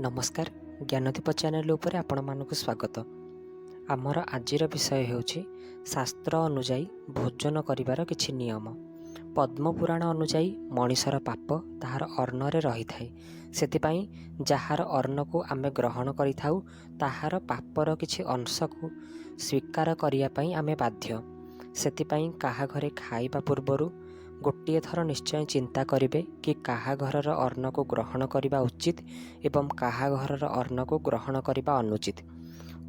ନମସ୍କାର, ଜ୍ଞାନଦୀପ ଚ୍ୟାନେଲ ଉପରେ ଆପଣମାନଙ୍କୁ ସ୍ୱାଗତ। ଆମର ଆଜିର ବିଷୟ ହେଉଛି ଶାସ୍ତ୍ର ଅନୁଯାୟୀ ଭୋଜନ କରିବାର କିଛି ନିୟମ। ପଦ୍ମପୁରାଣ ଅନୁଯାୟୀ ମଣିଷର ପାପ ତାହାର ଅନ୍ନରେ ରହିଥାଏ। ସେଥିପାଇଁ ଯାହାର ଅନ୍ନକୁ ଆମେ ଗ୍ରହଣ କରିଥାଉ, ତାହାର ପାପର କିଛି ଅଂଶକୁ ସ୍ୱୀକାର କରିବା ପାଇଁ ଆମେ ବାଧ୍ୟ। ସେଥିପାଇଁ କାହା ଘରେ ଖାଇବା ପୂର୍ବରୁ ଗୋଟିଏ ଥର ନିଶ୍ଚୟ ଚିନ୍ତା କରିବେ କି କାହା ଘରର ଅନ୍ନକୁ ଗ୍ରହଣ କରିବା ଉଚିତ ଏବଂ କାହା ଘରର ଅନ୍ନକୁ ଗ୍ରହଣ କରିବା ଅନୁଚିତ।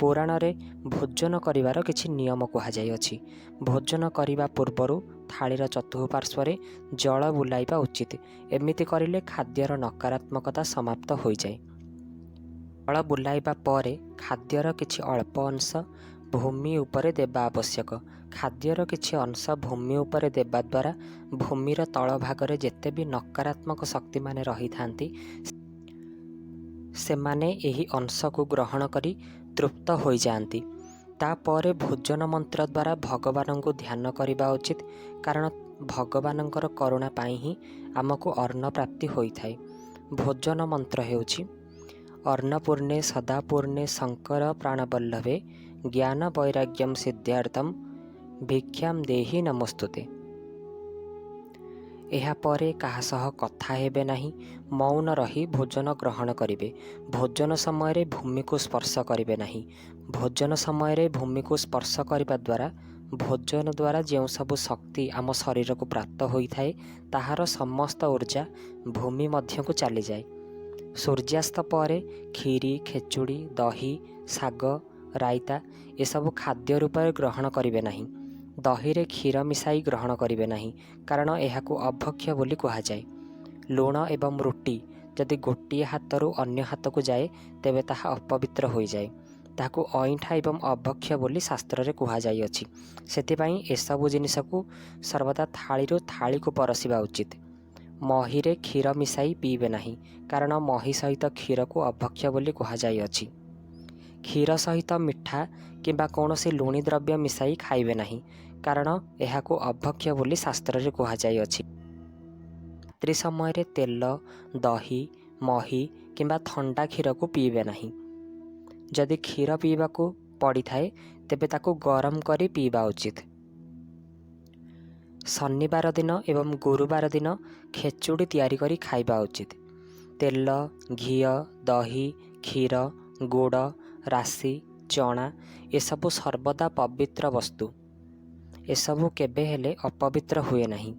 ପୁରାଣରେ ଭୋଜନ କରିବାର କିଛି ନିୟମ କୁହାଯାଇଅଛି। ଭୋଜନ କରିବା ପୂର୍ବରୁ ଥାଳିର ଚତୁଃପାର୍ଶ୍ୱରେ ଜଳ ବୁଲାଇବା ଉଚିତ। ଏମିତି କରିଲେ ଖାଦ୍ୟର ନକାରାତ୍ମକତା ସମାପ୍ତ ହୋଇଯାଏ। ଜଳ ବୁଲାଇବା ପରେ ଖାଦ୍ୟର କିଛି ଅଳ୍ପ ଅଂଶ ଭୂମି ଉପରେ ଦେବା ଆବଶ୍ୟକ। ଖାଦ୍ୟର କିଛି ଅଂଶ ଭୂମି ଉପରେ ଦେବା ଦ୍ୱାରା ଭୂମିର ତଳ ଭାଗରେ ଯେତେ ବି ନକାରାତ୍ମକ ଶକ୍ତିମାନେ ରହିଥାନ୍ତି, ସେମାନେ ଏହି ଅଂଶକୁ ଗ୍ରହଣ କରି ତୃପ୍ତ ହୋଇଯାଆନ୍ତି। ତାପରେ ଭୋଜନ ମନ୍ତ୍ର ଦ୍ୱାରା ଭଗବାନଙ୍କୁ ଧ୍ୟାନ କରିବା ଉଚିତ, କାରଣ ଭଗବାନଙ୍କର କରୁଣା ପାଇଁ ହିଁ ଆମକୁ ଅନ୍ନ ପ୍ରାପ୍ତି ହୋଇଥାଏ। ଭୋଜନ ମନ୍ତ୍ର ହେଉଛି: ଅନ୍ନପୂର୍ଣ୍ଣେ ସଦାପୂର୍ଣ୍ଣେ ଶଙ୍କର ପ୍ରାଣବଲ୍ଲଭେ, ଜ୍ଞାନ ବୈରାଗ୍ୟମ ସିଦ୍ଧ୍ୟାର୍ଥମ ଭିକ୍ଷାମ ଦେହି ନମସ୍ତୁତେ। ଏହାପରେ କାହା ସହ କଥା ହେବେ ନାହିଁ, ମୌନ ରହି ଭୋଜନ ଗ୍ରହଣ କରିବେ। ଭୋଜନ ସମୟରେ ଭୂମିକୁ ସ୍ପର୍ଶ କରିବେ ନାହିଁ। ଭୋଜନ ସମୟରେ ଭୂମିକୁ ସ୍ପର୍ଶ କରିବା ଦ୍ୱାରା ଭୋଜନ ଦ୍ୱାରା ଯେଉଁ ସବୁ ଶକ୍ତି ଆମ ଶରୀରକୁ ପ୍ରାପ୍ତ ହୋଇଥାଏ, ତାହାର ସମସ୍ତ ଉର୍ଜା ଭୂମି ମଧ୍ୟକୁ ଚାଲିଯାଏ। ସୂର୍ଯ୍ୟାସ୍ତ ପରେ କ୍ଷୀରି, ଖେଚୁଡ଼ି, ଦହି, ଶାଗ, ରାଇତା ଏସବୁ ଖାଦ୍ୟ ରୂପରେ ଗ୍ରହଣ କରିବେ ନାହିଁ। ଦହିରେ କ୍ଷୀର ମିଶାଇ ଗ୍ରହଣ କରିବେ ନାହିଁ, କାରଣ ଏହାକୁ ଅଭକ୍ଷ୍ୟ ବୋଲି କୁହାଯାଏ। ଲୁଣ ଏବଂ ରୁଟି ଯଦି ଗୋଟିଏ ହାତରୁ ଅନ୍ୟ ହାତକୁ ଯାଏ, ତେବେ ତାହା ଅପବିତ୍ର ହୋଇଯାଏ। ତାହାକୁ ଅଇଁଠା ଏବଂ ଅଭକ୍ଷ୍ୟ ବୋଲି ଶାସ୍ତ୍ରରେ କୁହାଯାଇଅଛି। ସେଥିପାଇଁ ଏସବୁ ଜିନିଷକୁ ସର୍ବଦା ଥାଳିରୁ ଥାଳିକୁ ପରସିବା ଉଚିତ। ମହିରେ କ୍ଷୀର ମିଶାଇ ପିଇବେ ନାହିଁ, କାରଣ ମହି ସହିତ କ୍ଷୀରକୁ ଅଭକ୍ଷ୍ୟ ବୋଲି କୁହାଯାଇଅଛି। କ୍ଷୀର ସହିତ ମିଠା କିମ୍ବା କୌଣସି ଲୁଣି ଦ୍ରବ୍ୟ ମିଶାଇ ଖାଇବେ ନାହିଁ, କାରଣ ଏହାକୁ ଅଭକ୍ଷ୍ୟ ବୋଲି ଶାସ୍ତ୍ରରେ କୁହାଯାଇଅଛି। ରାତ୍ରି ସମୟରେ ତେଲ, ଦହି, ମହି କିମ୍ବା ଥଣ୍ଡା କ୍ଷୀରକୁ ପିଇବେ ନାହିଁ। ଯଦି କ୍ଷୀର ପିଇବାକୁ ପଡ଼ିଥାଏ, ତେବେ ତାକୁ ଗରମ କରି ପିଇବା ଉଚିତ। ଶନିବାର ଦିନ ଏବଂ ଗୁରୁବାର ଦିନ ଖେଚୁଡ଼ି ତିଆରି କରି ଖାଇବା ଉଚିତ। ତେଲ, ଘିଅ, ଦହି, କ୍ଷୀର, ଗୁଡ଼, ରାଶି, ଚଣା ଏସବୁ ସର୍ବଦା ପବିତ୍ର ବସ୍ତୁ। ଏସବୁ କେବେ ହେଲେ ଅପବିତ୍ର ହୁଏ ନାହିଁ।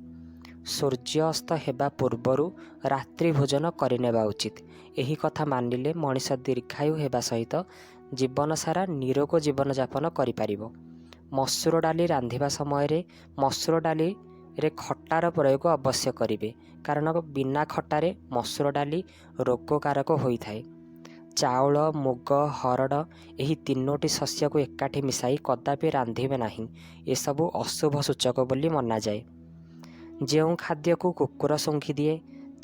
ସୂର୍ଯ୍ୟ ଅସ୍ତ ହେବା ପୂର୍ବରୁ ରାତ୍ରି ଭୋଜନ କରିନେବା ଉଚିତ। ଏହି କଥା ମାନିଲେ ମଣିଷ ଦୀର୍ଘାୟୁ ହେବା ସହିତ ଜୀବନସାରା ନିରୋଗ ଜୀବନଯାପନ କରିପାରିବ। ମସୁର ଡାଲି ରାନ୍ଧିବା ସମୟରେ ମସୁର ଡାଲିରେ ଖଟାର ପ୍ରୟୋଗ ଅବଶ୍ୟ କରିବେ, କାରଣ ବିନା ଖଟାରେ ମସୁର ଡାଲି ରୋଗକାରକ ହୋଇଥାଏ। ଚାଉଳ, ମୁଗ, ହରଡ଼ ଏହି ତିନୋଟି ଶସ୍ୟକୁ ଏକାଠି ମିଶାଇ କଦାପି ରାନ୍ଧିବେ ନାହିଁ। ଏସବୁ ଅଶୁଭ ସୂଚକ ବୋଲି ମନାଯାଏ। ଯେଉଁ ଖାଦ୍ୟକୁ କୁକୁର ଶୁଙ୍ଘି ଦିଏ,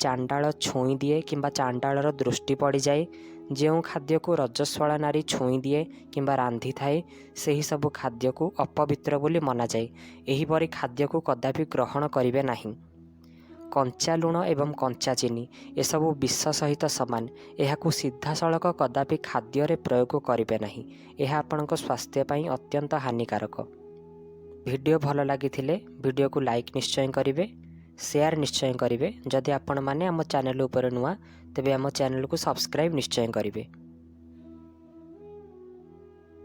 ଚାଣ୍ଡାଳ ଛୁଇଁ ଦିଏ କିମ୍ବା ଚାଣ୍ଡାଳର ଦୃଷ୍ଟି ପଡ଼ିଯାଏ, ଯେଉଁ ଖାଦ୍ୟକୁ ରଜସ୍ୱଳା ନାରୀ ଛୁଇଁ ଦିଏ କିମ୍ବା ରାନ୍ଧିଥାଏ, ସେହି ସବୁ ଖାଦ୍ୟକୁ ଅପବିତ୍ର ବୋଲି ମନାଯାଏ। ଏହିପରି ଖାଦ୍ୟକୁ କଦାପି ଗ୍ରହଣ କରିବେ ନାହିଁ। କଞ୍ଚା ଲୁଣ ଏବଂ କଞ୍ଚା ଚିନି ଏସବୁ ବିଷ ସହିତ ସମାନ। ଏହାକୁ ସିଧାସଳଖ କଦାପି ଖାଦ୍ୟରେ ପ୍ରୟୋଗ କରିବେ ନାହିଁ। ଏହା ଆପଣଙ୍କ ସ୍ୱାସ୍ଥ୍ୟ ପାଇଁ ଅତ୍ୟନ୍ତ ହାନିକାରକ। ଭିଡ଼ିଓ ଭଲ ଲାଗିଥିଲେ ଭିଡ଼ିଓକୁ ଲାଇକ୍ ନିଶ୍ଚୟ କରିବେ, ସେୟାର ନିଶ୍ଚୟ କରିବେ। ଯଦି ଆପଣମାନେ ଆମ ଚ୍ୟାନେଲ ଉପରେ ନୂଆ, ତେବେ ଆମ ଚ୍ୟାନେଲକୁ ସବସ୍କ୍ରାଇବ୍ ନିଶ୍ଚୟ କରିବେ।